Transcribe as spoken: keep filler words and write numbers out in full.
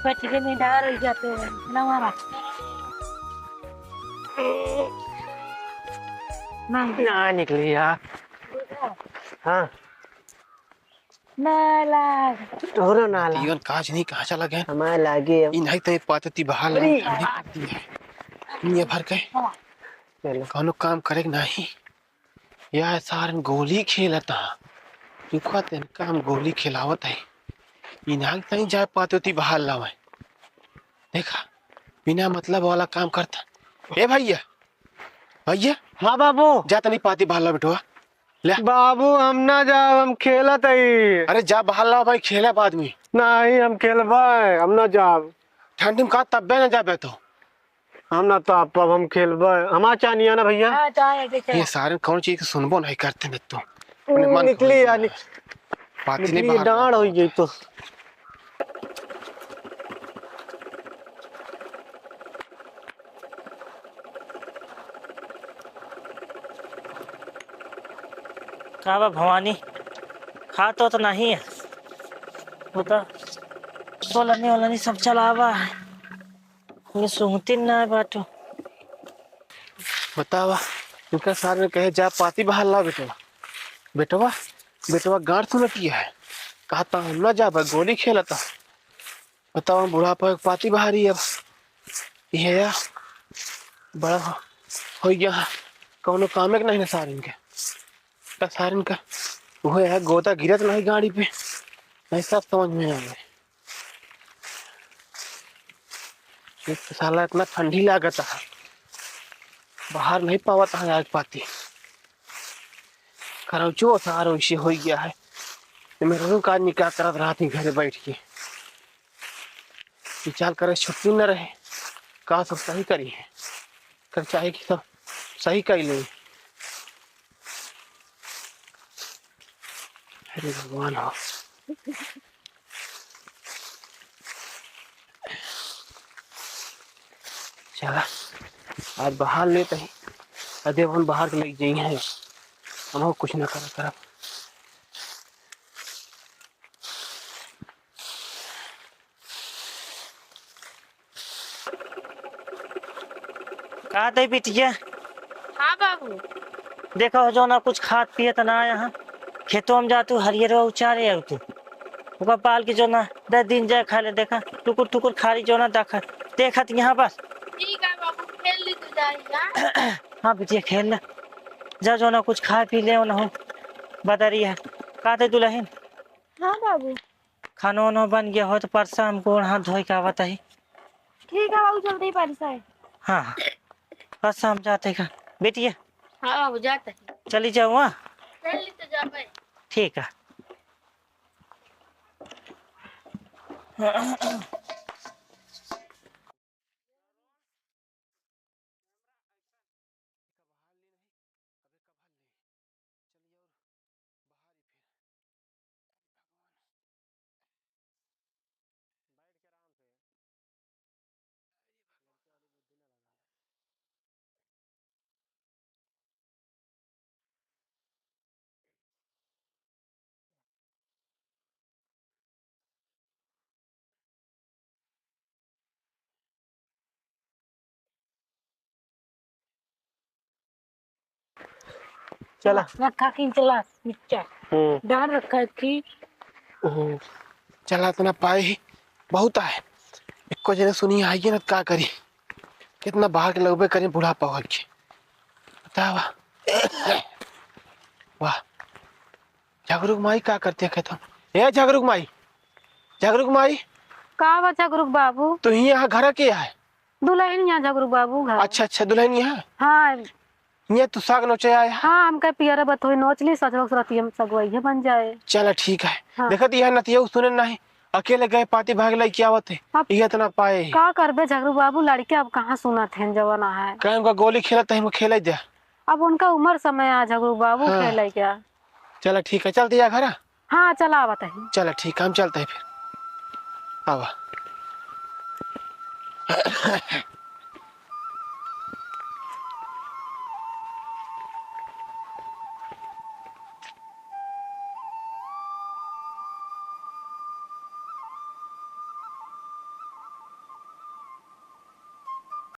कट के निडार हो जाते हैं ना हमारा। ना। ना निकली यार। हाँ। ना लाग। तोहरो ना लाग। जीवन काज नहीं कहाँ चला गया? हमारे लागे अब। इन्हीं तो ये पाते ती बाहर अरे। लगा, ठंडी पड़ती है। ये भर के। हाँ। चलो। कौनो काम करे के नहीं। या सारन गोली खेलत हा। रुका, तनिका हम गोली खेलावत है। इन्हां तई जाए पाते होती बाहर लावे। देखा, बिना मतलब वाला काम करता। ए भैया, भैया। हाँ बाबू। जा तनी पाती बाहर ला बेटवा। ले। बाबू, हम ना जाब, हम खेलत हई। अरे जा बाहर लाओ भाई, खेले आदमी। नहीं, हम खेलबे, हम ना जाब। ठंडी में का तब्बे ना जाबे तो। हम ना तो आप, अब हम खेलबे। हमार चानिया ना भैया। हाँ, चाहे, चाहे। ये सारे कौन चीज के सुनबो नहीं करते न तो। उन्हें मन निकली खोल यार, दिया। निक-, बात ही नहीं निकली, बाहर डांड हो गई तो। का बा भवानी, खात हो तो नहीं है? वो तो सोलनी ओलनी सब चलावा है। ये सुनती ना बाटो। बतावा, इनका सार में कहे जा पाती बाहर ला बेटवा। बेटवा, बेटवा गांड सुनती है। कहता हम ना जाबे, गोली खेलता। बतावा, बुढ़ापा के पाती बाहरी अब। ये यार, बड़ा हो, हो गया है। कौनो कामे के नहीं ना सारिन के। का सारिन का, वो है गोदा गिरत नहीं गाड़ी पे। नहीं सब समझ में आ गए। एक तो साला इतना ठंडी लागत है, बाहर नहीं पावत है आग पाती। करौचो सार वैसे हो गया है। ये मेरे रूम का आदमी क्या करत रहती घरे बैठ के। विचार करे छुट्टी न रहे, का सब सही करी है। कर चाहे कि सब सही कर ले। अरे भगवान हो। चला, आज बाहर लेते ही, अदे अपन बाहर के लेके जाई है, हम कुछ ना करा करब। का दे बिटिया? हाँ बाबू। देखो, जो ना कुछ खात पियत ना आया है, खेतों में जा तू हरियरवा उचारे आऊ तू। ओका पाल के जो ना दस दिन जाए खा ले, देखा, टुकुर टुकुर खाली जो ना देखा, देखत यहाँ बस। ठीक है बाबू, खेल ली तू जा, जा। हाँ बिटिया, खेल ले। जा जो ना कुछ खा पी ले, ना हो बदरी है। का दे दुल्हन? हाँ बाबू। खानो वानो बन गया हो तो परसा हम गोड़ हाथ धोए के आवत ही। ठीक है बाबू, जल्दी परसा है। हाँ, हाँ। परसा हम जाते का। बेटिया। हाँ बाबू, जाते हैं। चली जाओ, हाँ? चली तो जाबे। ठीक है। चला। रखा कि चला, नीचा। हम्म। डाल रखा है कि हम्म। चला, इतना पाए ही बहुत है। एको जने सुनी आइए ना, का करी? कितना बाहर के लगबे करी बुढ़ापा होइके। बतावा। वाह। झगरुक माई का करती है खेतों? ए झगरुक माई, झगरुक माई। का बा झगरुक बाबू? तू ही यहाँ घर के है? दुल्हन यहाँ झगरुक बाबू घर। अच्छा, अच्छा, दुल्हन यहाँ? हाँ। ये तू साग नोचे आया? हाँ, हमका पियरा बथोई नोच ली, सजवक सुरतिया में सगवइहे बन जाए। चला ठीक है। हाँ। देखत यहाँ नतिया सुने नहीं, अकेले गए पाती भाग लाई क्या आवत है? अब ये इतना पाए। का करबे झगरुक बाबू, लड़के अब कहाँ सुनत हैं, जवान है। कहे उनका गोली खेलत है, हमको खेले दे। अब उनका उम्र समय आ झगरुक बाबू, हाँ। खेले क्या? चला ठीक है, चलते जा घर। हाँ, चला आवत है। चला ठीक है, हम चलते हैं फिर। आवा।